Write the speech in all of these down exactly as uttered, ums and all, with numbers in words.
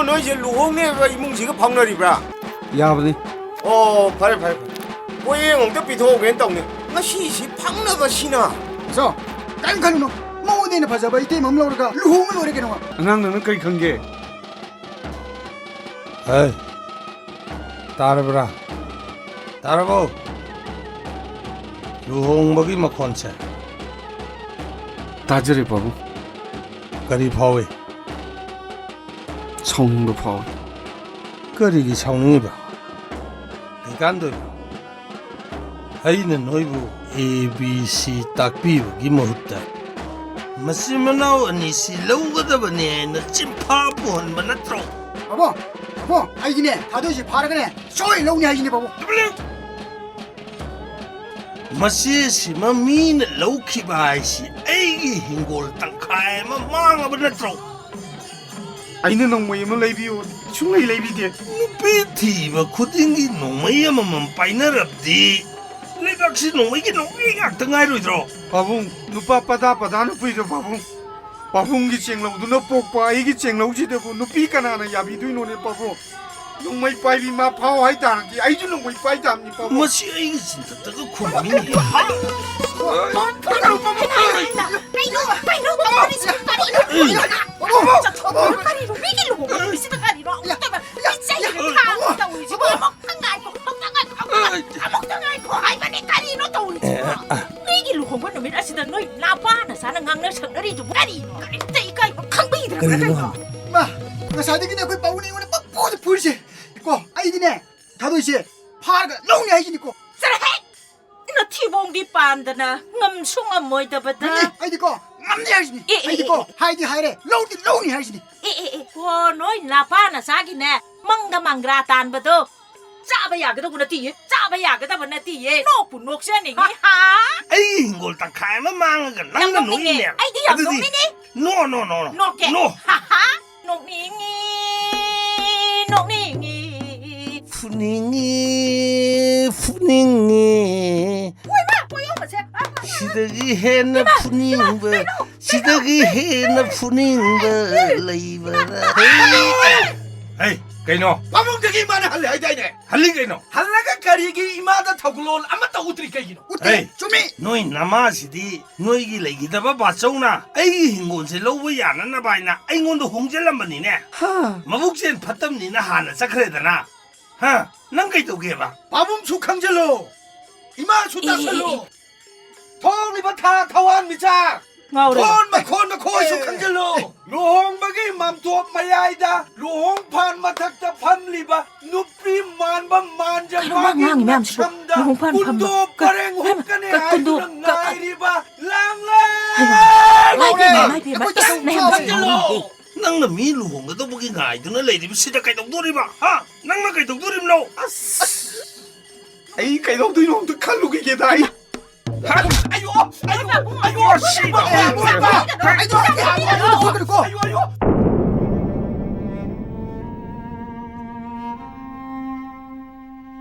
ꯅꯣꯏꯁꯦ ꯂꯨꯍꯣꯡꯅꯦꯕ ꯏꯃꯨꯡꯁꯤꯒ ꯐꯥꯎꯅꯔꯤꯕ꯭ꯔꯥ? ꯌꯥꯕꯅꯤ꯫ ꯑꯣ, ꯐꯔꯦ, ꯐꯔꯦ, ꯐꯔꯦ꯫ ꯄꯣꯌꯦꯡ ꯑꯃꯨꯛꯇ ꯄꯤꯊꯣꯛꯍꯧꯒꯦꯅ ꯇꯧꯅꯤ꯫ ꯉꯁꯤꯁꯤ ꯐꯪꯅꯕꯁꯤꯅ꯫ ꯑꯆꯧ, ꯀꯔꯤꯝ ꯈꯜꯂꯨꯅꯨ꯫ ꯃꯉꯣꯟꯗ ꯍꯦꯟꯅ ꯐꯖꯕ ꯏꯇꯩꯃ ꯑꯃ ꯂꯧꯔꯒ ꯂꯨꯍꯣꯡꯉ ꯂꯣꯏꯔꯦ ꯀꯩꯅꯣ꯫ ꯑꯉꯥꯡ ꯅꯪꯅ ꯀꯔꯤ ꯈꯪꯒꯦ? ꯍꯩ, ꯇꯥꯔꯕ꯭ꯔꯥ? ꯇꯥꯔꯕꯣ? ꯂꯨꯍꯣꯡꯕꯒꯤ ꯃꯈꯣꯟꯁꯦ꯫ ꯇꯥꯖꯔꯦ, ꯄꯥꯕꯨꯡ꯫ ꯀꯔꯤ ꯐꯥꯎꯏ? ꯁꯥꯎꯅꯤꯡꯕ ꯐꯥꯎꯏ꯫ ꯀꯔꯤꯒꯤ ꯁꯥꯎꯅꯤꯡꯉꯤꯕ? ꯀꯩꯀꯥꯟꯗꯣꯏꯕ? ꯑꯩꯅ ꯅꯣꯏꯕꯨ A B C ꯇꯥꯛꯄꯤꯕꯒꯤ ꯃꯍꯨꯠꯇ ꯃꯆꯤꯟ ꯃꯅꯥꯎ ꯑꯅꯤꯁꯤ ꯂꯧꯒꯗꯕꯅꯦꯅ ꯆꯤꯟꯐꯥ ꯄꯨꯍꯟꯕ ꯅꯠꯇ꯭ꯔꯣ? ꯄꯥꯕꯨꯡ, ꯄꯥꯕꯨꯡ, ꯑꯩꯗꯤꯅꯦ, ꯊꯥꯗꯣꯏꯁꯦ ꯐꯥꯔꯒꯅꯦ, ꯁꯣꯏ ꯂꯧꯅꯤ ꯍꯥꯏꯁꯤꯅꯦ, ꯄꯥꯕꯨꯡ꯫ ꯃꯆꯦꯁꯤꯃ ꯃꯤꯅ ꯂꯧꯈꯤꯕ ꯍꯥꯏꯁꯤ ꯑꯩꯒꯤ ꯍꯤꯡꯒꯣꯜ ꯇꯪꯈꯥꯏ ꯑꯃ ꯃꯥꯡꯉꯕ ꯅꯠꯇ꯭ꯔꯣ? ꯑꯩꯅ ꯅꯣꯡꯃꯩ ꯑꯃ ꯂꯩꯕꯤꯌꯨ, ꯁꯨꯡꯂꯩ ꯂꯩꯕꯤꯗꯦ꯫ ꯅꯨꯄꯤ ꯊꯤꯕ ꯈꯨꯗꯤꯡꯒꯤ ꯅꯣꯡꯃꯩ ꯑꯃꯃꯝ ꯄꯥꯏꯅꯔꯕꯗꯤ ꯂꯩꯕꯥꯛꯁꯤ ꯅꯣꯡꯃꯩꯒꯤ ꯅꯣꯡꯃꯩ ꯉꯥꯛꯇ ꯉꯥꯏꯔꯣꯏꯗ꯭ꯔꯣ? ꯄꯥꯕꯨꯡ, ꯅꯨꯄꯥ ꯄꯗꯥ ꯄꯗꯥꯅ ꯄꯨꯏꯗꯣ, ꯄꯥꯕꯨꯡ꯫ ꯄꯥꯕꯨꯡꯒꯤ ꯆꯦꯡꯂꯧꯗꯨꯅ ꯄꯣꯛꯄ ꯑꯩꯒꯤ ꯆꯦꯡꯂꯧꯁꯤꯗꯕꯨ ꯅꯨꯄꯤ ꯀꯅꯥꯅ ꯌꯥꯕꯤꯗꯣꯏꯅꯣꯅꯦ, ꯄꯥꯕꯨꯡ? ꯅꯣꯡꯃꯩ ꯄꯥꯏꯕꯤ ꯃꯥ ꯐꯥꯎ ꯍꯥꯏꯇꯥꯔꯗꯤ ꯑꯩꯁꯨ ꯅꯣꯡꯃꯩ ꯄꯥꯏ ꯇꯥꯕꯅꯤ, ꯄꯥꯕꯨꯡ꯫ ꯃꯁꯤ ꯑꯩꯒꯤ ꯆꯤꯟꯊꯛꯇꯒ ꯈꯨꯝꯃꯤꯅꯦ꯫ ꯀꯩꯅꯣ, ꯀꯩꯅꯣ, ꯇꯧꯔꯤꯁꯤꯕꯨ ꯀꯔꯤꯅꯣ? ꯆꯠꯊꯣꯛꯑꯣ, ꯀꯔꯤꯅꯣ? ꯃꯤꯒꯤ ꯂꯨꯍꯣꯡꯕ ꯅꯨꯃꯤꯠꯁꯤꯗ ꯀꯔꯤꯅꯣ? ꯑꯃꯨꯛꯇ ꯃꯤꯆꯩꯒꯤ ꯊꯥꯡ ꯇꯧꯔꯤꯁꯤꯕꯨ? ꯑꯃꯨꯛꯇ ꯉꯥꯏꯈꯣ, ꯑꯃꯨꯛꯇ ꯉꯥꯏꯈꯣ, ꯑꯃꯨꯛꯇ ꯉꯥꯏꯈꯣ ꯍꯥꯏꯕꯅꯦ, ꯀꯔꯤꯅꯣ ꯇꯧꯔꯤꯁꯤꯕꯣ? ꯃꯤꯒꯤ ꯂꯨꯍꯣꯡꯕ ꯅꯨꯃꯤꯠ ꯑꯁꯤꯗ ꯅꯣꯏ ꯅꯄꯥ ꯅꯆꯥꯅ ꯉꯥꯡꯅ ꯁꯛꯅꯔꯤꯗꯨꯕꯨ ꯀꯔꯤꯅꯣ? ꯀꯔꯤꯝꯇ ꯏꯀꯥꯏꯕ ꯈꯪꯕꯤꯗ꯭ꯔꯕ꯭ꯔꯥ ꯀꯔꯤꯅꯣ? ꯀꯩꯅꯣ? ꯃꯥ, ꯉꯁꯥꯏꯗꯒꯤꯅꯦ ꯑꯩꯈꯣꯏ ꯄꯥꯕꯨꯡꯅ ꯑꯩꯉꯣꯟꯗ ꯄꯪꯐꯨꯗ ꯐꯨꯔꯤꯁꯦ꯫ ꯀꯣ, ꯑꯩꯗꯤꯅꯦ, ꯊꯥꯗꯣꯏꯁꯦ ꯐꯥꯔꯒ ꯂꯧꯅꯤ ꯍꯥꯏꯁꯤꯅꯤꯀꯣ꯫ ꯆꯠꯂꯍꯦ! ꯅꯊꯤꯕꯣꯡꯗꯤ ꯄꯥꯟꯗꯅ ꯉꯝꯁꯨ ꯉꯝꯃꯣꯏꯗꯕꯗ꯫ ꯉꯝꯅꯤ, ꯑꯩꯗꯤꯀꯣ, ꯉꯝꯅꯤ ꯍꯥꯏꯁꯤꯅꯤ꯫ ꯑꯦ, ꯑꯦ, ꯑꯩꯗꯤꯀꯣ, ꯑꯦ, ꯑꯦ꯫ ꯍꯥꯏꯗꯤ ꯍꯥꯏꯔꯦ, ꯂꯧꯗꯤ ꯂꯧꯅꯤ ꯍꯥꯏꯁꯤꯅꯤ꯫ ꯑꯦ, ꯑꯦ, ꯑꯦ, ꯀꯣ, ꯅꯣꯏ ꯅꯄꯥ ꯅꯆꯥꯒꯤꯅꯦ, ꯃꯪꯗ ꯃꯪꯒ꯭ꯔꯥ ꯇꯥꯟꯕꯗꯣ ꯆꯥꯕ ꯌꯥꯒꯗꯧꯕ ꯅꯠꯇꯤꯌꯦ, ꯆꯥꯕ ꯌꯥꯒꯗꯕ ꯅꯠꯇꯤꯌꯦ꯫ ꯅꯣꯛꯄꯨ ꯅꯣꯛꯆꯅꯤꯡꯉꯤ, ꯍꯥ? ꯑꯩꯒꯤ ꯍꯤꯡꯒꯣꯜ ꯇꯪꯈꯥꯏ ꯑꯃ ꯃꯥꯡꯉꯒ ꯌꯥꯝ ꯅꯪꯅ ꯅꯣꯛꯅꯤꯡꯉꯦ꯫ ꯅꯣꯛꯏꯅꯦ꯫ ꯑꯩꯗꯤ ꯌꯥꯝ ꯑꯗꯨꯗꯤ ꯅꯣꯛꯅꯤꯡꯉꯤ꯫ ꯅꯣ, ꯅꯣ, ꯅꯣ, ꯅꯣ꯫ ꯅꯣꯛꯀꯦ꯫ ꯅꯣ꯫ ꯍꯥ, ꯍꯥ꯫ ꯅꯣꯛꯅꯤꯡꯉꯤ, ꯅꯣꯛꯅꯤꯡꯉꯤ꯫ ꯐꯨꯅꯤꯡꯉꯤ, ꯐꯨꯅꯤꯡꯉꯤ꯫ ꯍꯣꯏ, ꯃꯥ, ꯍꯣꯏ, ꯌꯣꯡꯕꯁꯦ꯫ ꯑ, ꯑ, ꯑ꯫ ꯁꯤꯗꯒꯤ ꯍꯦꯟꯅ ꯏꯃꯥ, ꯐꯨꯅꯤꯡꯕ ꯏꯃꯥ, ꯀꯩꯅꯣ? ꯁꯤꯗꯒꯤ ꯍꯦꯟꯅ ꯐꯨꯅꯤꯡꯕ ꯂꯩꯕ꯭ꯔꯥ? ꯍꯩ, ꯀꯩꯅꯣ? ꯄꯥꯕꯨꯡꯗꯒꯤ ꯏꯃꯥꯅ ꯍꯜꯂꯦ ꯍꯥꯏꯗꯥꯏꯅꯦ? ꯍꯜꯂꯤ ꯀꯩꯅꯣ? ꯍꯜꯂꯒ ꯀꯔꯤꯒꯤ ꯏꯃꯥꯗ ꯊꯧꯒꯜꯂꯣꯟ ꯑꯃꯠꯇ ꯎꯠꯇ꯭ꯔꯤ ꯀꯩꯒꯤꯅꯣ? ꯎꯠꯇꯦ, ꯍꯩ, ꯆꯨꯝꯃꯤ꯫ ꯅꯣꯏ ꯅꯃꯥꯁꯤꯗꯤ ꯅꯣꯏꯒꯤ ꯂꯩꯈꯤꯗꯕ ꯕꯥꯆꯧꯅ ꯑꯩꯒꯤ ꯍꯤꯡꯒꯣꯜꯁꯦ ꯂꯧꯕ ꯌꯥꯅꯅꯕ ꯍꯥꯏꯅ ꯑꯩꯉꯣꯟꯗ ꯍꯣꯡꯖꯜꯂꯝꯕꯅꯤꯅꯦ꯫ ꯍꯥ꯫ ꯃꯕꯨꯛꯆꯦꯜ ꯐꯠꯇꯕꯅꯤꯅ ꯍꯥꯟꯅ ꯆꯠꯈ꯭ꯔꯦꯗꯅ꯫ ꯍꯥ? ꯅꯪ ꯀꯩꯗꯧꯒꯦꯕ? ꯄꯥꯕꯨꯡꯁꯨ ꯈꯪꯖꯜꯂꯣ, ꯏꯃꯥꯁꯨ ꯏ, ꯏ, ꯇꯥꯁꯜꯂꯣ꯫ ꯏ꯫ ꯊꯣꯛꯂꯤꯕ ꯊꯥ ꯊꯋꯥꯟꯃꯤꯆꯥꯛ ꯉꯥꯎꯔꯦ꯫ ꯈꯣꯟ ꯃꯈꯣꯟ ꯃꯈꯣꯏꯁꯨ ꯈꯪꯖꯜꯂꯣ꯫ ꯂꯨꯍꯣꯡꯕꯒꯤ ꯃꯥꯝꯇꯣꯞ ꯃꯌꯥꯏꯗ ꯂꯨꯍꯣꯡ ꯐꯥꯟ ꯃꯊꯛꯇ ꯐꯝꯂꯤꯕ ꯅꯨꯄꯤ ꯃꯥꯟꯕ ꯃꯥꯟꯖ ꯀꯩꯅꯣ ꯃꯥ ꯃꯥꯒꯤ ꯉꯥꯡꯉꯤ ꯃꯌꯥꯝꯁꯤꯕꯣ? ꯉꯁꯝꯗ ꯂꯨꯍꯣꯡ ꯐꯥꯟ ꯐꯝꯕ ꯀꯨꯟꯗꯣ ꯀ-, ꯄꯔꯦꯡ ꯍꯩꯃ, ꯍꯨꯛꯀꯅꯤ ꯀ-, ꯀꯨꯟꯗꯣ ꯍꯥꯏꯗꯨꯅ ꯀ-, ꯉꯥꯏꯔꯤꯕ ꯂꯥꯡꯂꯦ꯫ ꯍꯩꯃ, ꯏꯃꯥꯏ ꯄꯦꯝꯃ, ꯏꯃꯥꯏ ꯄꯦꯝꯃ, ꯏꯁ, ꯅꯌꯥꯝ ꯈꯪꯖꯜꯂꯣ꯫ ꯉꯥꯎꯔꯦ꯫ ꯅꯪꯅ ꯃꯤ ꯂꯨꯍꯣꯡꯒꯗꯧꯕꯒꯤ ꯉꯥꯏꯗꯨꯅ ꯂꯩꯔꯤꯕꯁꯤꯗ ꯀꯩꯗꯧꯗꯣꯔꯤꯕ? ꯍꯥ? ꯅꯪꯅ ꯀꯩꯗꯧꯗꯣꯔꯤꯕꯅꯣ? ꯑꯁ! ꯑꯩ ꯀꯩꯗꯧꯗꯣꯏꯅꯣ ꯑꯝꯇ ꯈꯜꯂꯨꯈꯤꯒꯦꯗ ꯑꯩ꯫ ꯍꯥ? ꯑꯌꯣ! ꯑꯌꯣ! ꯑꯌꯣ! ꯁꯤꯕ! ꯑꯌꯣ! ꯑꯌꯣ!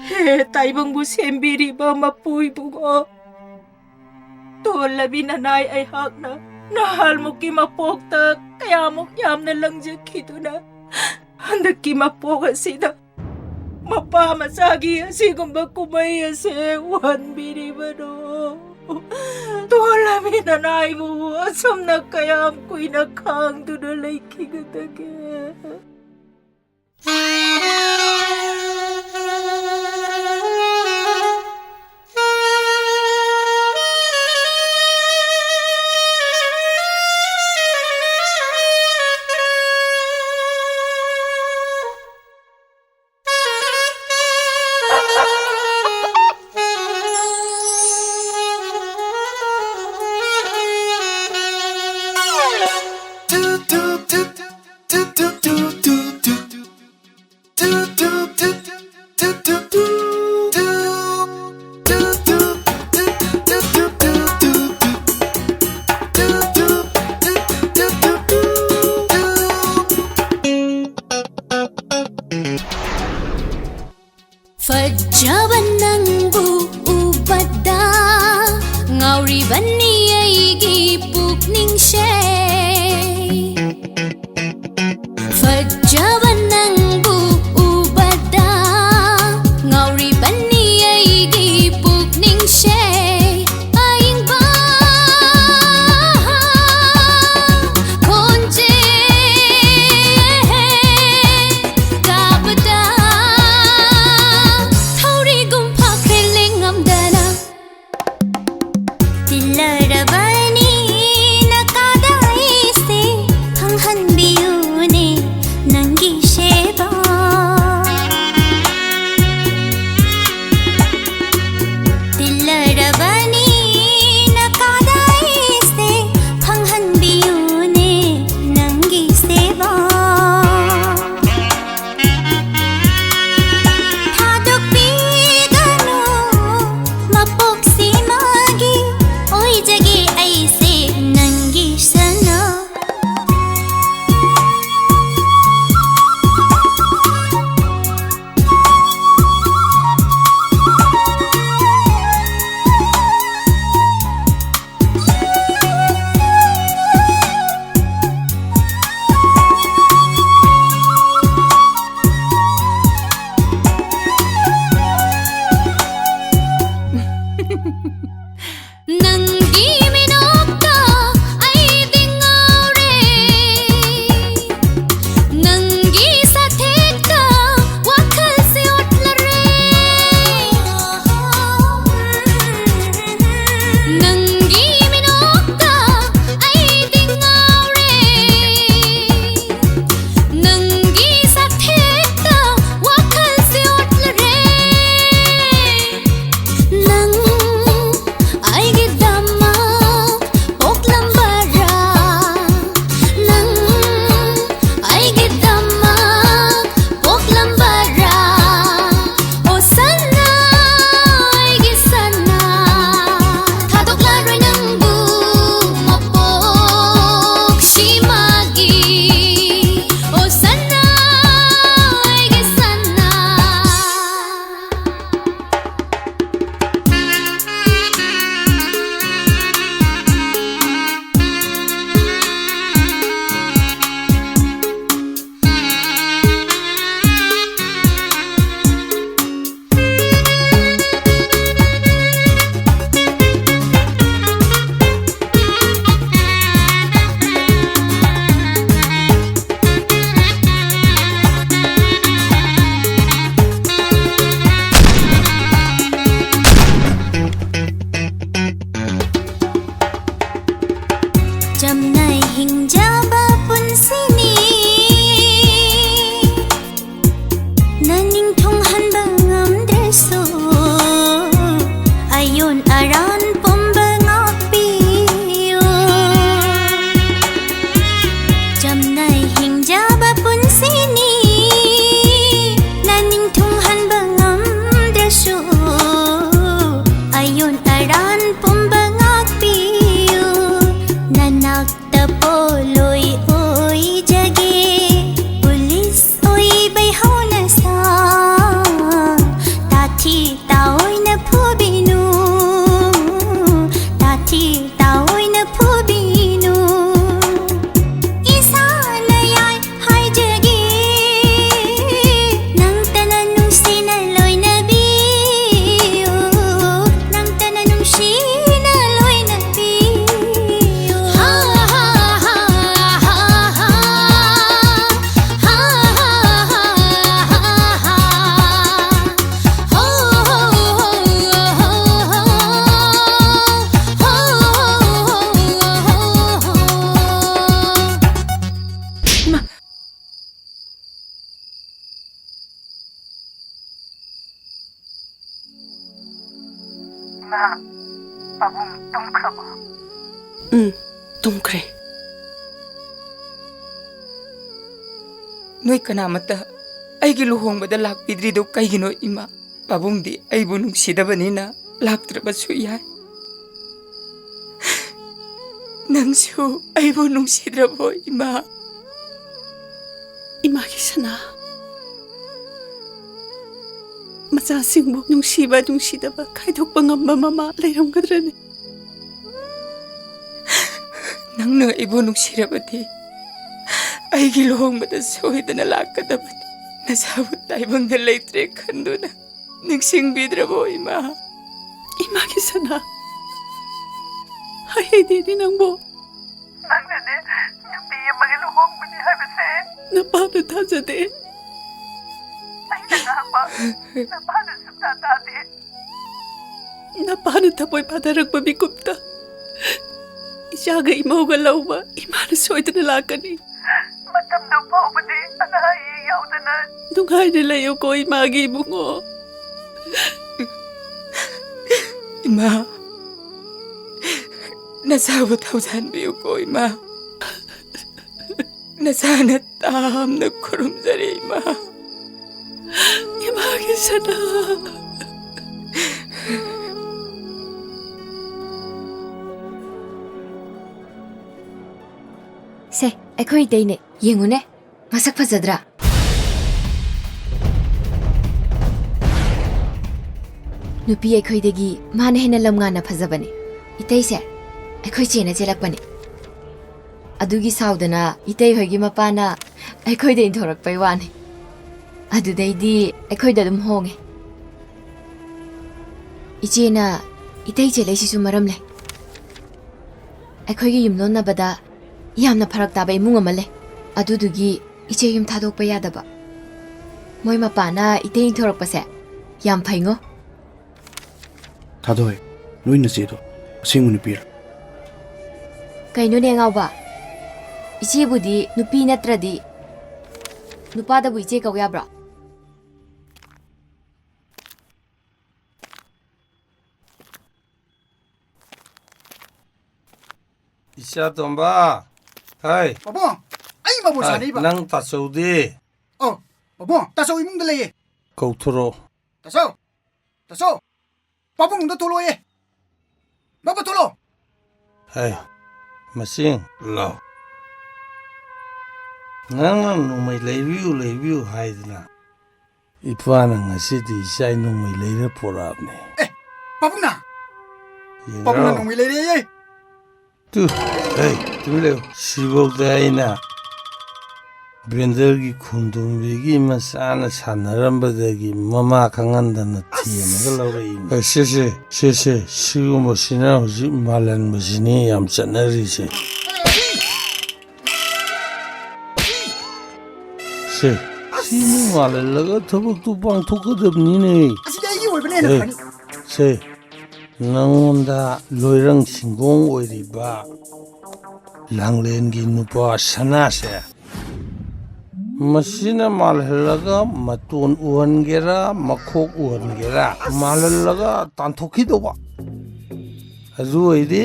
ꯍꯦ ꯇꯥꯏꯕꯪꯕꯨ ꯁꯦꯝꯕꯤꯔꯤꯕ ꯃꯄꯨ ꯏꯕꯨꯡꯉꯣ, ꯇꯣꯜꯂꯕꯤ ꯅꯅꯥꯏ ꯑꯩꯍꯥꯛꯅ ꯅꯍꯥꯜꯃꯨꯛꯀꯤ ꯃꯄꯣꯛꯇ ꯀꯌꯥꯃꯨꯛ ꯌꯥꯝꯅ ꯂꯪꯖꯈꯤꯗꯨꯅ, ꯍꯟꯗꯛꯀꯤ ꯃꯄꯣꯛ ꯑꯁꯤꯗ ꯃꯄꯥ ꯃꯆꯥꯒꯤ ꯑꯁꯤꯒꯨꯝꯕ ꯀꯨꯝꯍꯩ ꯑꯁꯦ ꯎꯍꯟꯕꯤꯔꯤꯕꯅꯣ? ꯇꯣꯜꯂꯕꯤ ꯅꯅꯥꯏꯕꯨ ꯑꯁꯨꯝꯅ ꯀꯌꯥꯝ ꯀꯨꯏꯅ ꯈꯥꯡꯗꯨꯅ ꯂꯩꯈꯤꯒꯗꯒꯦ? ꯐꯖꯕ ꯅꯪꯕꯨ ꯎꯕꯗ ꯉꯥꯎꯔꯤꯕꯅꯤ ꯑꯩꯒꯤ ꯄꯨꯛꯅꯤꯡꯁꯦ꯫ ꯇꯥꯑꯣꯏꯅ ꯐꯨꯕꯤꯅꯨ, ꯇꯥꯊꯤ ꯇꯥꯑꯣꯏꯅ ꯐꯨꯕꯤꯅꯨ꯫ ꯏꯁꯥꯅ ꯌꯥꯏ ꯍꯥꯏꯖꯒꯦ, ꯅꯪꯇꯅ ꯅꯨꯡꯁꯤꯅ ꯂꯣꯏꯅꯕꯤꯌꯨ, ꯅꯪꯇꯅ ꯅꯨꯡꯁꯤꯅ ꯂꯣꯏꯅꯕꯤꯌꯨ꯫ ꯍꯥ, ꯍꯥ, ꯍꯥ, ꯍꯥ, ꯍꯥ, ꯍꯥ꯫ ꯏꯃꯥ, ꯄꯥꯕꯨꯡ ꯇꯨꯝꯈ꯭ꯔꯕꯣ? ꯎꯝ, ꯇꯨꯝꯈ꯭ꯔꯦ꯫ ꯅꯣꯏ ꯀꯅꯥꯃꯠꯇ ꯑꯩꯒꯤ ꯂꯨꯍꯣꯡꯕꯗ ꯂꯥꯛꯄꯤꯗ꯭ꯔꯤꯗꯣ ꯀꯩꯒꯤꯅꯣ, ꯏꯃꯥ? ꯄꯥꯕꯨꯡꯗꯤ ꯑꯩꯕꯨ ꯅꯨꯡꯁꯤꯗꯕꯅꯤꯅ ꯂꯥꯛꯇ꯭ꯔꯕꯁꯨ ꯌꯥꯏ꯫ ꯅꯪꯁꯨ ꯑꯩꯕꯨ ꯅꯨꯡꯁꯤꯗ꯭ꯔꯕꯣ, ꯏꯃꯥ? ꯏꯃꯥꯒꯤ ꯁꯅꯥ, ꯃꯆꯥꯁꯤꯡꯕꯨ ꯅꯨꯡꯁꯤꯕ ꯅꯨꯡꯁꯤꯗꯕ ꯈꯥꯏꯗꯣꯛꯄ ꯉꯝꯕ ꯃꯃꯥ ꯂꯩꯔꯝꯒꯗ꯭ꯔꯅꯦ? ꯅꯪꯅ ꯑꯩꯕꯨ ꯅꯨꯡꯁꯤꯔꯕꯗꯤ ꯑꯩꯒꯤ ꯂꯨꯍꯣꯡꯕꯗ ꯁꯣꯏꯗꯅ ꯂꯥꯛꯀꯗꯕꯅꯤ꯫ ꯅꯁꯥꯕꯨ ꯇꯥꯏꯕꯪꯗ ꯂꯩꯇ꯭ꯔꯦ ꯈꯟꯗꯨꯅ ꯅꯤꯡꯁꯤꯡꯕꯤꯗ꯭ꯔꯕꯣ, ꯏꯃꯥ? ꯏꯃꯥꯒꯤ ꯁꯅꯥ, ꯍꯥꯏꯍꯩꯗꯦꯅꯦ ꯅꯪꯕꯨ꯫ ꯅꯪꯅꯅꯦ ꯅꯨꯄꯤ ꯑꯃꯒ ꯂꯨꯍꯣꯡꯕꯅꯤ ꯍꯥꯏꯕꯁꯦ ꯅꯄꯥꯅ ꯊꯥꯖꯗꯦ꯫ ꯑꯩꯅ ꯉꯥꯡꯕ ꯅꯄꯥꯅ ꯁꯨꯛꯇꯥ ꯇꯥꯗꯦ꯫ ꯅꯄꯥꯅ ꯊꯃꯣꯏ ꯄꯥꯟꯊꯔꯛꯄ ꯃꯤꯀꯨꯞꯇ ꯏꯆꯥꯒ ꯏꯃꯧꯒ ꯂꯧꯕ ꯏꯃꯥꯅ ꯁꯣꯏꯗꯅ ꯂꯥꯛꯀꯅꯤ꯫ ꯃꯇꯝꯗꯨ ꯐꯥꯎꯕꯗꯤ ꯑꯅꯥ ꯑꯌꯦꯛ ꯌꯥꯎꯗꯅ ꯅꯨꯡꯉꯥꯏꯅ ꯂꯩꯌꯨꯀꯣ ꯏꯃꯥꯒꯤ ꯏꯕꯨꯡꯉꯣ꯫ ꯏꯃꯥ, ꯅꯁꯥꯕꯨ ꯊꯧꯖꯥꯟꯕꯤꯌꯨꯀꯣ, ꯏꯃꯥ꯫ ꯅꯁꯥꯅ ꯇꯥꯝꯅ ꯈꯨꯔꯨꯝꯖꯔꯤ, ꯏꯃꯥ꯫ ꯏꯃꯥꯒꯤ ꯁꯅꯥ꯫ ꯁꯦ, ꯑꯩꯈꯣꯏ ꯏꯇꯩꯅꯦ, ꯌꯦꯡꯉꯨꯅꯦ꯫ ꯃꯁꯛ ꯐꯖꯗ꯭ꯔꯥ? ꯅꯨꯄꯤ ꯑꯩꯈꯣꯏꯗꯒꯤ ꯃꯥꯅ ꯍꯦꯟꯅ ꯂꯝꯉꯥꯟꯅ ꯐꯖꯕꯅꯦ꯫ ꯏꯇꯩꯁꯦ ꯑꯩꯈꯣꯏ ꯆꯦꯅ ꯆꯦꯜꯂꯛꯄꯅꯦ꯫ ꯑꯗꯨꯒꯤ ꯁꯥꯎꯗꯅ ꯏꯇꯩ ꯍꯣꯏꯒꯤ ꯃꯄꯥꯅ ꯑꯩꯈꯣꯏꯗ ꯏꯟꯊꯣꯔꯛꯄꯩ ꯋꯥꯅꯦ꯫ ꯑꯗꯨꯗꯩꯗꯤ ꯑꯩꯈꯣꯏꯗ ꯑꯗꯨꯝ ꯍꯣꯡꯉꯦ꯫ ꯏꯆꯦꯅ ꯏꯇꯩ ꯆꯦꯜꯂꯛꯏꯁꯤꯁꯨ ꯃꯔꯝ ꯂꯩ꯫ ꯑꯩꯈꯣꯏꯒꯤ ꯌꯨꯝꯂꯣꯟꯅꯕꯗ ꯌꯥꯝꯅ ꯐꯔꯛ ꯇꯥꯕ ꯏꯃꯨꯡ ꯑꯃ ꯂꯩ꯫ ꯑꯗꯨꯗꯨꯒꯤ ꯏꯆꯦ ꯌꯨꯝ ꯊꯥꯗꯣꯛꯄ ꯌꯥꯗꯕ꯫ ꯃꯣꯏ ꯃꯄꯥꯅ ꯏꯇꯩ ꯏꯟꯊꯣꯔꯛꯄꯁꯦ ꯌꯥꯝ ꯐꯩꯉꯣ꯫ ꯊꯥꯗꯣꯏ, ꯅꯣꯏ ꯅꯆꯦꯗꯣ ꯑꯁꯦꯡꯕ ꯅꯨꯄꯤꯔ? ꯀꯩꯅꯣꯅꯦ ꯑꯉꯥꯎꯕ? ꯏꯆꯦꯕꯨꯗꯤ ꯅꯨꯄꯤ ꯅꯠꯇ꯭ꯔꯗꯤ ꯅꯨꯄꯥꯗꯕꯨ ꯏꯆꯦ ꯀꯧ ꯌꯥꯕ꯭ꯔꯣ? ꯏꯆꯥ ꯇꯣꯝꯕ, ꯍꯥꯏ꯫ ꯄꯥꯕꯨꯡ, ꯑꯩ ꯃꯕꯨ ꯍꯥꯏ, ꯁꯥꯟꯅꯩꯕ꯫ ꯅꯪ ꯇꯥꯆꯧꯗꯤ? ꯑꯣ, ꯄꯥꯕꯨꯡ, ꯇꯥꯆꯧ ꯏꯃꯨꯡꯗ ꯂꯩꯌꯦ꯫ ꯀꯧꯊꯣꯔꯛꯑꯣ꯫ ꯇꯥꯆꯧ! ꯇꯥꯆꯧ! ꯄꯥꯕꯨꯡꯗ ꯊꯣꯛꯂꯛꯑꯣꯌꯦ꯫ ꯕꯥꯕꯥ, ꯊꯣꯛꯂꯛꯑꯣ꯫ ꯍꯥꯏ, ꯃꯁꯤꯡ ꯂꯥꯎ꯫ ꯅꯪꯅ ꯅꯣꯡꯃꯩ ꯂꯩꯕꯤꯌꯨ, ꯂꯩꯕꯤꯌꯨ ꯍꯥꯏꯗꯅ ꯏꯄꯥꯅ ꯉꯁꯤꯗꯤ ꯏꯆꯥ ꯅꯣꯡꯃꯩ ꯂꯩꯔ ꯄꯣꯔꯛꯑꯕꯅꯦ꯫ ꯑꯦ, ꯄꯥꯕꯨꯡꯅ? ꯌꯦꯡꯉꯣ꯫ ꯄꯥꯕꯨꯡꯅ ꯅꯣꯡꯃꯩ ꯂꯩꯔꯦꯌꯦ꯫ ꯇꯨ, ꯍꯦ, ꯇꯨꯃꯤꯟ ꯂꯩꯌꯨ꯫ ꯁꯤꯐꯧꯗ ꯑꯩꯅ ꯕꯦꯟꯗꯔꯒꯤ ꯈꯣꯡꯗꯣꯝꯕꯤꯒꯤ ꯃꯆꯥꯅ ꯁꯥꯟꯅꯔꯝꯕꯗꯒꯤ ꯃꯃꯥ ꯈꯪꯍꯟꯗꯅ ꯊꯦꯝꯃꯒ ꯂꯧꯔꯛꯏꯅꯤ꯫ ꯑꯦ, ꯁꯦ, ꯁꯦ, ꯁꯦ, ꯁꯦ, ꯁꯤꯒꯨꯝꯕꯁꯤꯅ ꯍꯧꯖꯤꯛ ꯃꯥꯂꯦꯝꯕꯁꯤꯅꯤ ꯌꯥꯝ ꯆꯠꯅꯔꯤꯁꯦ꯫ ꯁꯦ, ꯁꯤꯅ ꯃꯥꯜꯍꯜꯂꯒ ꯊꯕꯛꯇꯨ ꯄꯥꯡꯊꯣꯛꯀꯗꯕꯅꯤꯅꯦ꯫ ꯑꯁꯤꯗꯤ ꯑꯩꯒꯤ ꯑꯣꯏꯕꯅ ꯍꯦꯟꯅ ꯑꯦ, ꯐꯅꯤ꯫ ꯁꯦ, ꯅꯪꯉꯣꯟꯗ ꯂꯣꯏꯔꯪ ꯁꯤꯡꯒꯣꯡ ꯑꯣꯏꯔꯤꯕ ꯂꯥꯡꯂꯦꯟꯒꯤ ꯅꯨꯄꯥ ꯁꯅꯥꯁꯦ, ꯃꯁꯤꯅ ꯃꯥꯜꯍꯜꯂꯒ ꯃꯇꯣꯟ ꯎꯍꯟꯒꯦꯔꯥ, ꯃꯈꯣꯛ ꯎꯍꯟꯒꯦꯔꯥ, ꯃꯥꯜꯍꯜꯂꯒ ꯇꯥꯟꯊꯣꯛꯈꯤꯗꯧꯕ꯫ ꯑꯗꯨ ꯑꯣꯏꯗꯤ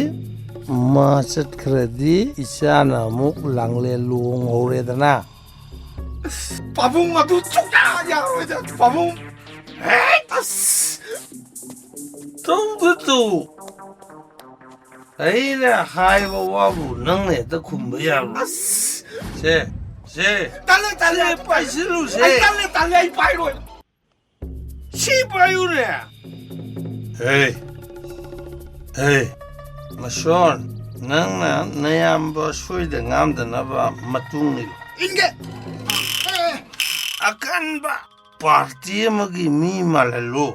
ꯃꯥ ꯆꯠꯈ꯭ꯔꯗꯤ ꯏꯆꯥꯅ ꯑꯃꯨꯛ ꯂꯥꯡꯂꯦꯟ ꯂꯨꯍꯣꯡꯍꯧꯔꯦꯗꯅ꯫ ꯄꯥꯕꯨꯡ, ꯑꯗꯨ ꯁꯨꯡꯌꯥ ꯌꯥꯔꯣꯏꯗ, ꯄꯥꯕꯨꯡ꯫ ꯍꯦꯛ! ꯑꯁ! ꯇꯧꯗ ꯇꯧ꯫ ꯑꯩꯅ ꯍꯥꯏꯕ ꯋꯥꯕꯨ ꯅꯪꯅ ꯍꯦꯛꯇ ꯈꯨꯝꯕ ꯌꯥꯕ꯭ꯔꯣ? ꯑꯁ! ꯁꯦ, ꯁꯦ꯫ ꯇꯜꯂꯦ, ꯇꯜꯂꯦ, ꯁꯦ, ꯑꯗꯨ ꯄꯥꯏꯁꯤꯜꯂꯨꯁꯦ꯫ ꯑꯩ ꯇꯜꯂꯦ, ꯇꯜꯂꯦ, ꯑꯩ ꯄꯥꯏꯔꯣꯏ꯫ ꯁꯤ ꯄꯥꯏꯌꯨꯅꯦ꯫ ꯍꯦ, ꯍꯦ, ꯃꯁꯣꯟ, ꯅꯪꯅ ꯅꯌꯥꯝꯕ ꯁꯣꯏꯗ ꯉꯥꯝꯗꯅꯕ ꯃꯇꯨꯡ ꯏꯜꯂꯨ꯫ ꯏꯟꯒꯦ꯫ ꯑꯀꯟꯕ ꯄꯥꯔꯇꯤ ꯑꯃꯒꯤ ꯃꯤ ꯃꯥꯜꯍꯜꯂꯨ꯫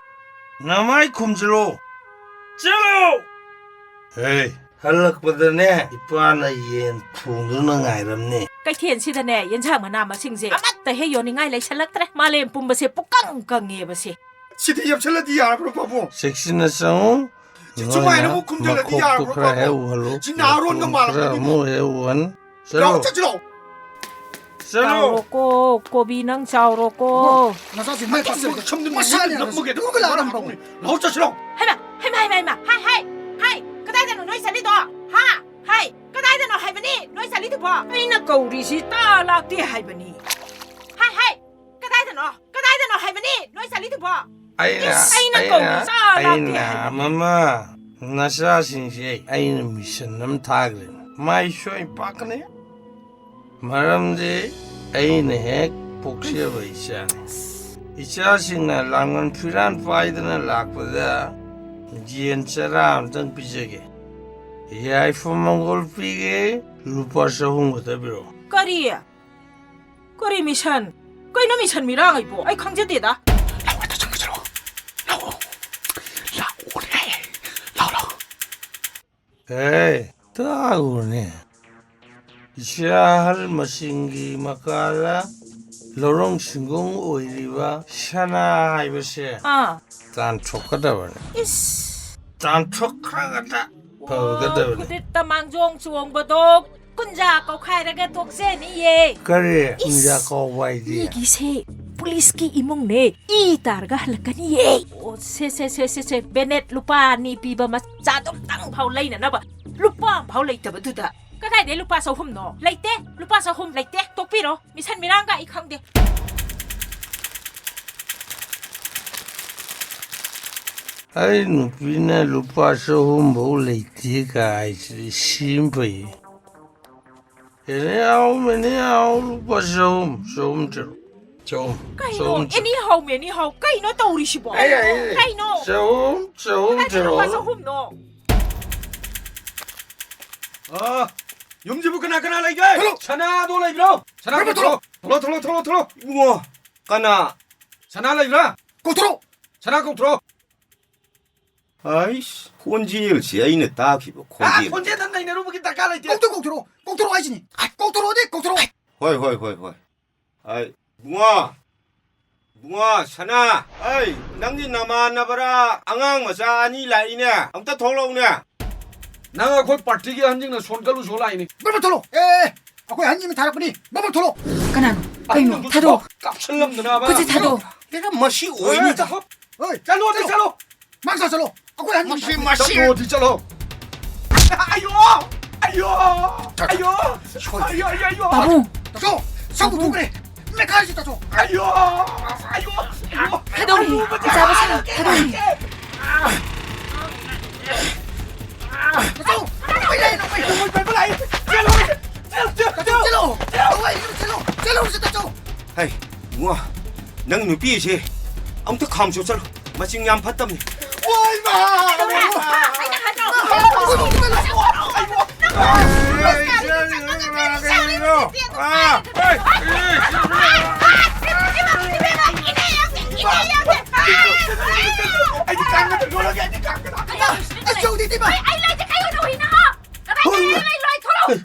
ꯅꯃꯥꯏ ꯈꯨꯝꯖꯤꯜꯂꯨ꯫ ꯆꯠꯂꯣ꯫ ꯍꯦ, ꯍꯜꯂꯛꯄꯗꯅꯦ, ꯏꯄꯥꯅ ꯌꯦꯟ ꯊꯣꯡꯗꯨꯅ ꯉꯥꯏꯔꯝꯅꯤ꯫ ꯀꯩꯊꯦꯜꯁꯤꯗꯅꯦ, ꯌꯦꯟꯁꯥꯡ ꯃꯅꯥ ꯃꯁꯤꯡꯁꯦ ꯑꯃꯠꯇ ꯍꯦꯛ ꯌꯣꯟꯅꯤꯡꯉꯥꯏ ꯂꯩꯁꯜꯂꯛꯇ꯭ꯔꯦ꯫ ꯃꯥꯂꯦꯝ ꯄꯨꯝꯕꯁꯦ ꯄꯨꯀꯪ ꯀꯪꯉꯦꯕ ꯁꯦ꯫ ꯁꯤꯗꯤ ꯌꯦꯞꯁꯜꯂꯗꯤ ꯌꯥꯔꯕ꯭ꯔꯣ, ꯄꯥꯕꯨꯡ? ꯆꯦꯛꯁꯤꯟꯅ ꯆꯪꯉꯨ꯫ ꯁꯤ ꯁꯨꯃꯥꯏꯅ ꯅꯣꯏꯅ ꯑꯃꯨꯛ ꯈꯨꯝꯖꯤꯜꯂꯗꯤ ꯃꯈꯣꯛꯇꯨ ꯌꯥꯔꯕ꯭ꯔꯣ, ꯈꯔ ꯄꯥꯕꯨꯡ? ꯍꯦꯛ ꯎꯍꯜꯂꯨ, ꯁꯤ ꯅꯥꯔꯣꯟꯒ ꯅꯥꯀꯣꯡ ꯈꯔ ꯃꯥꯜꯂꯛꯀꯅꯤꯅꯦ꯫ ꯑꯃꯨꯛ ꯍꯦꯛ ꯎꯍꯟ꯫ ꯂꯥꯛꯑꯣ, ꯆꯠꯂꯣ꯫ ꯆꯠꯁꯤꯂꯥꯎ꯫ ꯆꯠꯂꯣ꯫ ꯆꯥꯎꯔꯣꯀꯣ, ꯀꯣꯕꯤ ꯅꯪ ꯆꯥꯎꯔꯣꯀꯣ꯫ ꯅꯆꯥꯁꯤꯡ ꯃꯥꯏ ꯄꯥꯛꯆꯔꯒꯦ꯫ ꯁꯝꯗꯨ ꯃꯁꯥꯅ ꯅꯞꯃꯒꯦ ꯑꯗꯨꯝ ꯂꯥꯛꯑꯣ꯫ ꯂꯥꯛꯑꯣ, ꯆꯠꯁꯤꯂꯥꯎ꯫ ꯍꯩꯃꯥ, ꯍꯩꯃꯥ, ꯍꯩꯃꯥ, ꯍꯩꯃꯥ꯫ ꯍꯥꯏ, ꯍꯥꯏ, ꯍꯥꯏ꯫ ꯀꯗꯥꯏꯗꯅꯣ ꯅꯣꯏ ꯆꯠꯂꯤꯗꯣ? ꯍꯥ? ꯍꯥꯏ, ꯀꯗꯥꯏꯗꯅꯣ ꯍꯥꯏꯕꯅꯤ ꯅꯣꯏ ꯆꯠꯂꯤꯗꯨꯕꯣ? ꯑꯩꯅ ꯀꯧꯔꯤꯁꯤ ꯇꯥ ꯂꯥꯛꯇꯦ ꯍꯥꯏꯕꯅꯤ꯫ ꯍꯥꯏ, ꯍꯥꯏ, ꯀꯗꯥꯏꯗꯅꯣ? ꯀꯗꯥꯏꯗꯅꯣ ꯍꯥꯏꯕꯅꯤ ꯅꯣꯏ ꯆꯠꯂꯤꯗꯨꯕꯣ? ꯑꯩꯅ, ꯏꯁ! ꯑꯩꯅ ꯑꯩꯅ, ꯀꯧꯔꯤ ꯆꯥ ꯂꯥꯛꯇꯦ ꯑꯩꯅ ꯍꯥꯏꯕꯅꯤ꯫ ꯃꯃꯥ, ꯅꯆꯥꯁꯤꯡꯁꯦ ꯑꯩꯅ ꯃꯤꯁꯟ ꯑꯃ ꯊꯥꯈ꯭ꯔꯦ꯫ ꯃꯥꯏ ꯁꯣꯏ ꯄꯥꯛꯀꯅꯤ꯫ ꯃꯔꯝꯗꯤ ꯑꯩꯅ ꯍꯦꯛ ꯄꯣꯛꯆꯕ ꯏꯆꯥꯅꯤ꯫ ꯏꯆꯥꯁꯤꯡꯅ ꯂꯥꯡꯕꯟ ꯐꯤꯔꯥꯟ ꯄꯥꯏꯗꯅ ꯂꯥꯛꯄꯗ ꯌꯦꯟ ꯆꯔꯥ ꯑꯃꯇꯪ ꯄꯤꯖꯒꯦ꯫ ꯌꯥꯏꯐ ꯃꯪꯒꯣꯜ ꯄꯤꯒꯦ, ꯂꯨꯄꯥ ꯆꯍꯨꯝ ꯈꯛꯇ ꯄꯤꯔꯛꯑꯣ꯫ ꯀꯔꯤ? ꯀꯔꯤ ꯃꯤꯁꯟ? ꯀꯩꯅꯣ ꯃꯤꯁꯟ ꯃꯤꯔꯥꯡ ꯑꯩꯕꯣ? ꯑꯩ ꯈꯪꯖꯗꯦꯗ꯫ ꯂꯥꯛꯑꯣ, ꯍꯦꯛꯇ ꯆꯪꯉꯁꯤꯔꯣ? ꯂꯥꯛꯑꯣ꯫ ꯂꯥꯛꯑꯣꯅꯦ꯫ ꯂꯥꯛꯑꯣ, ꯂꯥꯛꯑꯣ꯫ ꯑꯦ, ꯇꯥꯒꯣꯅꯦ꯫ ꯏꯆꯥ ꯑꯍꯜ ꯃꯁꯤꯡꯒꯤ ꯃꯀꯥꯗ ꯂꯧꯔꯣꯡ ꯁꯤꯡꯒꯣꯡ ꯑꯣꯏꯔꯤꯕ ꯁꯅꯥ ꯍꯥꯏꯕꯁꯦ ꯑꯥ꯫ ꯇꯥꯟꯊꯣꯛꯀꯗꯕꯅꯤ꯫ ꯏꯁ꯫ ꯇꯥꯟꯊꯣꯛꯈ꯭ꯔꯒꯗ ꯐꯒꯗꯕꯅꯤ꯫ ꯈꯨꯗꯤꯠꯇ ꯃꯥꯡꯖꯣꯡ ꯆꯣꯡꯕꯗꯣ ꯀꯨꯟꯖꯥ ꯀꯧꯈꯥꯏꯔꯒ ꯇꯣꯛꯆꯅꯤꯌꯦ꯫ ꯀꯔꯤ? ꯏꯁ! ꯀꯨꯟꯖꯥ ꯀꯧꯕ ꯍꯥꯏꯗꯤ? ꯃꯤꯒꯤꯁꯦ ꯄꯨꯂꯤꯁꯀꯤ ꯏꯃꯨꯡꯅꯦ꯫ ꯏ ꯇꯥꯔꯒ ꯍꯜꯂꯛꯀꯅꯤꯌꯦ꯫ ꯑꯣ, ꯁꯦ, ꯁꯦ, ꯁꯦ, ꯁꯦ, ꯁꯦ, ꯕꯦꯅꯦꯠ ꯂꯨꯄꯥ ꯑꯅꯤ ꯄꯤꯕ ꯃꯆꯥꯗꯨꯝꯇꯪ ꯐꯥꯎ ꯂꯩꯅꯅꯕ ꯂꯨꯄꯥ ꯑꯃ ꯐꯥꯎ ꯂꯩꯇꯕꯗꯨꯗ꯫ ꯀꯗꯥꯏꯗꯩ ꯂꯨꯄꯥ ꯆꯍꯨꯝꯅꯣ? ꯂꯩꯇꯦ, ꯂꯨꯄꯥ ꯆꯍꯨꯝ ꯂꯩꯇꯦ꯫ ꯇꯣꯛꯄꯤꯔꯣ, ꯃꯤꯁꯟ ꯃꯤꯔꯥꯡꯒ ꯑꯩ ꯈꯪꯗꯦ꯫ ꯑꯩ ꯅꯨꯄꯤꯅ ꯂꯨꯄꯥ ꯆꯍꯨꯝ ꯐꯥꯎ ꯂꯩꯇꯦ ꯀꯥꯏꯁꯤꯗꯤ ꯁꯤꯝ ꯐꯩ꯫ ꯑꯦꯅꯦ ꯌꯥꯎ, ꯃꯦꯅꯦ ꯌꯥꯎ, ꯂꯨꯄꯥ ꯆꯍꯨꯝ, ꯆꯍꯨꯝ ꯇꯔꯨꯛ꯫ ꯆꯍꯨꯝ, ꯀꯩꯅꯣ? ꯆꯍꯨꯝ, ꯆꯍꯨꯝ꯫ ꯑꯦꯅꯤ ꯍꯥꯎ, ꯃꯦꯅꯤ ꯍꯥꯎ꯫ ꯀꯩꯅꯣ ꯇꯧꯔꯤꯁꯤꯕꯣ? ꯑꯩ, ꯑꯩ, ꯑꯩ꯫ ꯀꯩꯅꯣ? ꯆꯍꯨꯝ, ꯆꯍꯨꯝ, ꯀꯗꯥꯏꯗ ꯂꯨꯄꯥ ꯆꯍꯨꯝ꯫ ꯆꯍꯨꯝꯅꯣ? ꯑꯥ, ꯌꯨꯝꯁꯤꯕꯨ ꯀꯅꯥ ꯀꯅꯥ ꯂꯩꯒꯦ? ꯊꯣꯛꯂꯛꯑꯣ꯫ ꯁꯅꯥꯗꯣ ꯂꯩꯕ꯭ꯔꯣ? ꯁꯅꯥ ꯊꯣꯛꯂꯛꯑꯣ, ꯀꯧꯊꯣꯔꯛꯑꯣ꯫ ꯊꯣꯛꯂꯛꯑꯣ, ꯊꯣꯛꯂꯛꯑꯣ, ꯊꯣꯛꯂꯛꯑꯣ꯫ ꯏꯕꯨꯡꯉꯣ, ꯀꯅꯥ? ꯁꯅꯥ ꯂꯩꯕ꯭ꯔꯥ? ꯀꯧꯊꯣꯔꯛꯑꯣ꯫ ꯁꯅꯥ ꯀꯧꯊꯣꯔꯛꯑꯣ꯫ ꯑꯩꯁ, ꯈꯣꯟꯖꯦꯜꯁꯤ ꯑꯩꯅ ꯇꯥꯈꯤꯕ ꯑꯥ, ꯈꯣꯟꯖꯦꯜ꯫ ꯈꯣꯟꯖꯦꯜꯗ ꯅꯩꯅꯔꯨꯕꯒꯤ ꯗꯔꯀꯥꯔ ꯂꯩꯇꯦ꯫ ꯀꯧꯊꯣꯛ, ꯀꯧꯊꯣꯔꯛꯑꯣ꯫ ꯀꯧꯊꯣꯔꯛꯑꯣ ꯍꯥꯏꯁꯤꯅꯤ꯫ ꯀꯧꯊꯣꯔꯛꯑꯣꯗꯤ ꯀꯧꯊꯣꯔꯛꯑꯣ꯫ ꯍꯣꯏ, ꯍꯣꯏ, ꯍꯣꯏ, ꯍꯣꯏ꯫ ꯑꯩ, ꯏꯕꯨꯡꯉꯣ, ꯏꯕꯨꯡꯉꯣ, ꯁꯅꯥ, ꯑꯩ, ꯅꯪꯒꯤ ꯅꯃꯥꯟꯅꯕꯔꯥ ꯑꯉꯥꯡ ꯃꯆꯥ ꯑꯅꯤ ꯂꯥꯛꯏꯅꯦ, ꯑꯝꯇ ꯊꯣꯛꯂꯛꯎꯅꯦ꯫ ꯅꯪ ꯑꯩꯈꯣꯏ ꯄꯥꯔꯇꯤꯒꯤ ꯑꯍꯟꯁꯤꯡꯅ ꯁꯣꯟ ꯀꯜꯂꯨ ꯁꯣ ꯂꯥꯛꯏꯅꯦ꯫ ꯕꯔ ꯕꯔ ꯊꯣꯛꯂꯛꯑꯣ꯫ ꯑꯦ, ꯑꯦ, ꯑꯩꯈꯣꯏ ꯑꯍꯟꯁꯤꯡꯅ ꯊꯥꯔꯛꯄꯅꯤ꯫ ꯕꯔ ꯕꯔ ꯊꯣꯛꯂꯛꯑꯣ꯫ ꯀꯅꯥꯅꯣ? ꯀꯩꯅꯣ? ꯑꯍꯟꯁꯤꯡꯗꯨ ꯊꯥꯗꯣꯛꯑꯣ꯫ ꯀꯥꯞꯁꯜꯂꯝꯗꯅꯕ꯫ ꯈꯨꯠꯁꯦ ꯊꯥꯗꯣꯛꯑꯣ꯫ ꯍꯦꯔꯥ, ꯃꯁꯤ ꯑꯣꯏꯅꯤ꯫ ꯑꯦ, ꯆꯠꯂꯣ꯫ ꯆꯠꯂꯣ, ꯑꯗꯨ ꯆꯠꯂꯣ꯫ ꯃꯥꯡ ꯆꯠꯂꯣ꯫ ꯑꯩꯈꯣꯏ ꯑꯍꯟ ꯃꯁꯤ, ꯃꯁꯤ꯫ ꯆꯠꯂꯣꯗꯤ ꯆꯠꯂꯣ꯫ ꯑꯌꯣ! ꯑꯌꯣ! ꯑꯌꯣ! ꯑꯌꯣ! ꯑꯌꯣ! ꯑꯌꯣ! ꯄꯥꯕꯨꯡ! ꯇꯥꯆꯧ! ꯁꯝ ꯄꯨꯊꯣꯛꯈ꯭ꯔꯦ! ꯃꯦꯠꯈꯥꯏꯔꯁꯤ, ꯇꯥꯆꯧ! ꯑꯌꯣ! ꯑꯌꯣ! ꯑꯌꯣ! ꯀꯩꯗꯧꯔꯤ? ꯑꯔꯨꯕ ꯏꯆꯥꯕꯨ ꯁꯥ-, ꯀꯩꯗꯧꯔꯤ? ꯇꯥꯆꯧ! ꯅꯣꯡꯃꯩ ꯂꯩ, ꯅꯣꯡꯃꯩ! ꯅꯣꯡꯃꯩ ꯄꯥꯏꯕ ꯂꯥꯛꯏ! ꯆꯦꯜꯂꯣ! ꯆꯦꯜꯂꯣ! ꯆꯦꯜꯂꯣ! ꯇꯥꯆꯧ, ꯆꯦꯜꯂꯣ! ꯇꯥꯆꯧ, ꯑꯩ ꯆꯦꯜꯂꯣ! ꯆꯦꯜꯂꯣ, ꯇꯥꯆꯧ! ꯍꯩ, ꯏꯕꯨꯡꯉꯣ, ꯅꯪ ꯅꯨꯄꯤꯁꯦ ꯑꯃꯨꯛꯇ ꯈꯥꯝꯆꯣ ꯆꯠꯂꯣ꯫ ꯃꯆꯤꯡ ꯌꯥꯝ ꯐꯠꯇꯕꯅꯤ꯫ ꯋꯥꯏ, ꯃꯥ! ꯀꯩꯗꯧꯔꯦ? ꯍꯥ? ꯑꯩꯅ ꯍꯥꯏꯗ꯭ꯔꯣ? ꯑꯩꯗꯤ ꯀꯥꯡꯒꯗ ꯂꯣꯜꯂꯒꯦ, ꯑꯩꯗꯤ ꯀꯥꯡꯒꯗ꯫ ꯑꯩ ꯌꯧꯗꯦ, ꯏꯇꯩꯃ꯫ ꯑꯩ, ꯑꯩ ꯂꯩꯇꯦ, ꯀꯩꯗꯧꯅꯣ ꯍꯨꯏꯅ, ꯍꯥ? ꯀꯗꯥꯏ ꯆꯠꯂꯦ? ꯂꯩ ꯂꯣꯏ ꯊꯣꯔꯛꯑꯣ꯫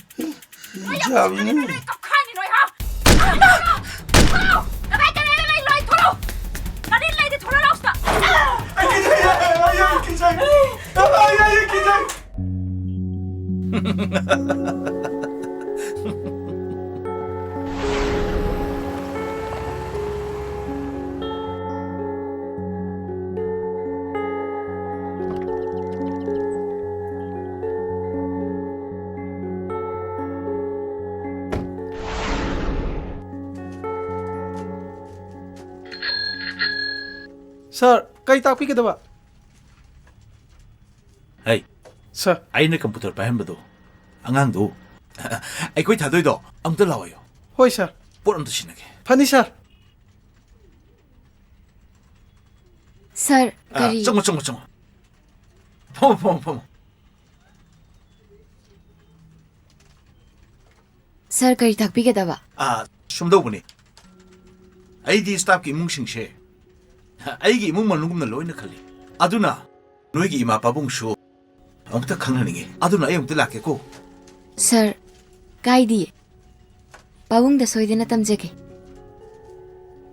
ꯂꯣꯏ ꯌꯥꯝ ꯏꯆꯥꯕꯤꯅꯤ꯫ ꯎꯁꯤꯠꯇꯕꯅꯤ, ꯂꯣꯏ ꯀꯞꯈꯥꯏꯅꯤ, ꯂꯣꯏ, ꯍꯥ? ꯊꯣꯔꯛꯑꯣ! ꯀꯗꯥꯏ ꯆꯠꯂꯦ? ꯂꯩ ꯂꯣꯏ ꯊꯣꯔꯛꯑꯣ꯫ ꯀꯔꯤ ꯂꯩꯗꯤ ꯊꯣꯔꯛꯑꯣ ꯂꯥꯎꯁꯤꯗ꯫ ꯑꯩ ꯀꯤꯖꯩ, ꯑꯩ ꯀꯤꯖꯩ, ꯑꯩ ꯀꯤꯖꯩ꯫ ꯁꯥꯔ, ꯀꯩ ꯇꯥꯛꯄꯤꯒꯗꯕ? ꯍꯩ, ꯁꯥꯔ꯫ ꯑꯩꯅ ꯀꯝꯄ꯭ꯌꯨꯇꯔ ꯄꯥꯏꯍꯟꯕꯗꯣ, ꯑꯉꯥꯡꯗꯣ, ꯑꯩꯈꯣꯏ ꯊꯥꯗꯣꯏꯗꯣ ꯑꯝꯇ ꯂꯥꯛꯑꯣꯌꯣ꯫ ꯍꯣꯏ, ꯁꯥꯔ꯫ ꯄꯣꯠ ꯑꯝꯇ ꯁꯤꯟꯅꯒꯦ꯫ ꯐꯅꯤ, ꯁꯥꯔ꯫ ꯁꯥꯔ, ꯑ, ꯀꯔꯤ? ꯆꯪꯉꯣ, ꯆꯪꯉꯣ, ꯆꯪꯉꯣ꯫ ꯐꯝꯃꯣ, ꯐꯝꯃꯣ, ꯐꯝꯃꯣ꯫ ꯁꯥꯔ, ꯀꯔꯤ ꯇꯥꯛꯄꯤꯒꯗꯕ? ꯑ, ꯁꯨꯝꯗꯧꯕꯅꯤ꯫ ꯑꯩꯗꯤ staffꯀꯤ ꯏꯃꯨꯡꯁꯤꯡꯁꯦ ꯑꯩꯒꯤ ꯏꯃꯨꯡ ꯃꯅꯨꯡꯒꯨꯝꯅ ꯂꯣꯏꯅ ꯈꯜꯂꯤ꯫ ꯑꯗꯨꯅ ꯅꯣꯏꯒꯤ ꯏꯃꯥ ꯄꯥꯕꯨꯡꯁꯨ ꯑꯃꯨꯛꯇ ꯈꯪꯍꯟꯅꯤꯡꯉꯤ꯫ ꯑꯗꯨꯅ ꯑꯩ ꯑꯃꯨꯛꯇ ꯂꯥꯛꯀꯦꯀꯣ꯫ ꯁꯥꯔ, ꯀꯥꯏꯗꯤꯌꯦ꯫ ꯄꯥꯕꯨꯡꯗ ꯁꯣꯏꯗꯅ ꯇꯝꯖꯒꯦ꯫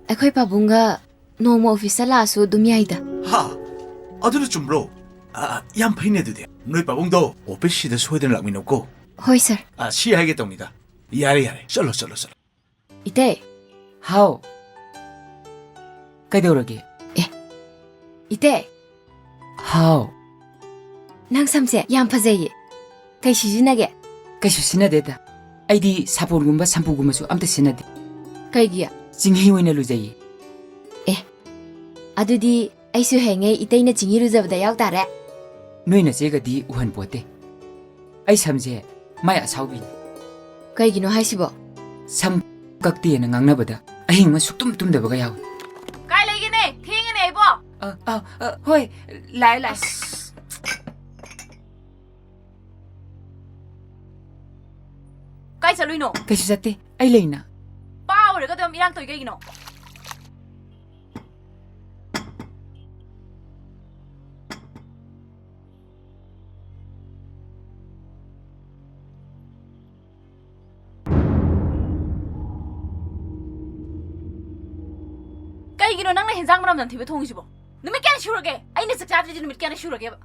ꯑꯩꯈꯣꯏ ꯄꯥꯕꯨꯡꯒ ꯅꯣꯡꯃ officeꯇ ꯂꯥꯛꯑꯁꯨ ꯑꯗꯨꯝ ꯌꯥꯏꯗ꯫ ꯍꯥ? ꯑꯗꯨꯅ ꯆꯨꯝꯕ꯭ꯔꯣ? ꯑ, ꯌꯥꯝ ꯐꯩꯅꯦ ꯑꯗꯨꯗꯤ꯫ ꯅꯣꯏ ꯄꯥꯕꯨꯡꯗꯣ officeꯁꯤꯗ ꯁꯣꯏꯗꯅ ꯂꯥꯛꯃꯤꯟꯅꯧꯀꯣ꯫ ꯍꯣꯏ, ꯁꯥꯔ꯫ ꯑ, ꯁꯤ ꯍꯥꯏꯒꯦ ꯇꯧꯅꯤꯗ꯫ ꯌꯥꯔꯦ, ꯌꯥꯔꯦ꯫ ꯆꯠꯂꯣ, ꯆꯠꯂꯣ, ꯆꯠꯂꯣ꯫ ꯏꯇꯩ꯫ ꯍꯥꯎ꯫ ꯀꯩꯗꯧꯔꯒꯦ? ꯑꯦ, ꯏꯇꯩ꯫ ꯍꯥꯎ꯫ ꯅꯪ ꯁꯝꯁꯦ ꯌꯥꯝ ꯐꯖꯩꯌꯦ꯫ ꯀꯩ ꯁꯤꯖꯤꯟꯅꯒꯦ? ꯀꯩꯁꯨ ꯁꯤꯖꯤꯟꯅꯗꯦꯗ꯫ ꯑꯩꯗꯤ ꯁꯥꯄꯣꯟꯒꯨꯝꯕ ꯁꯝꯄꯨꯒꯨꯝꯕꯁꯨ ꯑꯝꯇ ꯁꯤꯖꯤꯟꯅꯗꯦ꯫ ꯀꯩꯒꯤ? ꯆꯤꯡꯍꯤ ꯑꯣꯏꯅ ꯂꯨꯖꯩꯌꯦ꯫ ꯑꯦ, ꯑꯗꯨꯗꯤ ꯑꯩꯁꯨ ꯍꯌꯦꯡꯉꯩ ꯏꯇꯩꯅ ꯆꯤꯡꯍꯤ ꯂꯨꯖꯕꯗ ꯌꯥꯎ ꯇꯥꯔꯦ꯫ ꯅꯣꯏ ꯅꯆꯦꯒꯗꯤ ꯎꯍꯟꯄꯣꯠꯇꯦ꯫ ꯑꯩ ꯁꯝꯁꯦ ꯃꯥꯏ ꯑꯁꯥꯎꯕꯤꯅꯤ꯫ ꯀꯩꯒꯤꯅꯣ ꯍꯥꯏꯁꯤꯕꯣ? ꯁꯝ ꯀꯛꯇꯦꯅ ꯉꯥꯡꯅꯕꯗ ꯑꯍꯤꯡ ꯑꯃ ꯁꯨꯛꯇꯨꯝ ꯇꯨꯝꯗꯕꯒ ꯌꯥꯎꯏ꯫ ꯀꯥꯏ ꯂꯩꯒꯦꯅꯦ? ꯊꯦꯡꯉꯦꯅꯦ ꯑꯩꯕꯣ꯫ ꯑ, ꯑ, ꯑ, ꯍꯣꯏ, ꯂꯥꯛꯑꯦ, ꯂꯥꯛꯑꯦ꯫ ꯑꯁ꯫ ꯀꯥꯏ ꯆꯠꯂꯨꯏꯅꯣ? ꯀꯩꯁꯨ ꯆꯠꯇꯦ, ꯑꯩ ꯂꯩꯅ꯫ ꯄꯥ ꯑꯣꯏꯔꯒ ꯑꯗꯨꯝ ꯏꯔꯥꯡ ꯇꯧꯏ ꯀꯩꯒꯤꯅꯣ? ꯀꯩꯒꯤꯅꯣ ꯅꯪꯅ ꯍꯦꯟꯖꯥꯡ ꯃꯅꯝ ꯅꯝꯊꯤꯕ ꯊꯣꯡꯉꯤꯁꯤꯕꯣ? ꯅꯨꯃꯤꯠ ꯀꯌꯥꯅꯤ ꯁꯨꯔꯒꯦ? ꯑꯩꯅ ꯆꯥꯛ ꯆꯥꯗ꯭ꯔꯤꯁꯤ ꯅꯨꯃꯤꯠ ꯀꯌꯥꯅꯤ ꯁꯨꯔꯒꯦꯕ?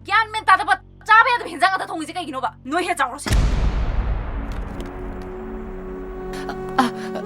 ꯒ꯭ꯌꯥꯟ ꯃꯦꯟ ꯇꯥꯗꯕ, ꯆꯥꯕ ꯌꯥꯗꯕ ꯍꯦꯟꯖꯥꯡ ꯉꯥꯛꯇ ꯊꯣꯡꯉꯤꯁꯦ ꯀꯩꯒꯤꯅꯣꯕ? ꯅꯣꯏ ꯍꯦꯟ ꯆꯥꯎꯔꯣꯁꯦ꯫ ꯑ, ꯑ,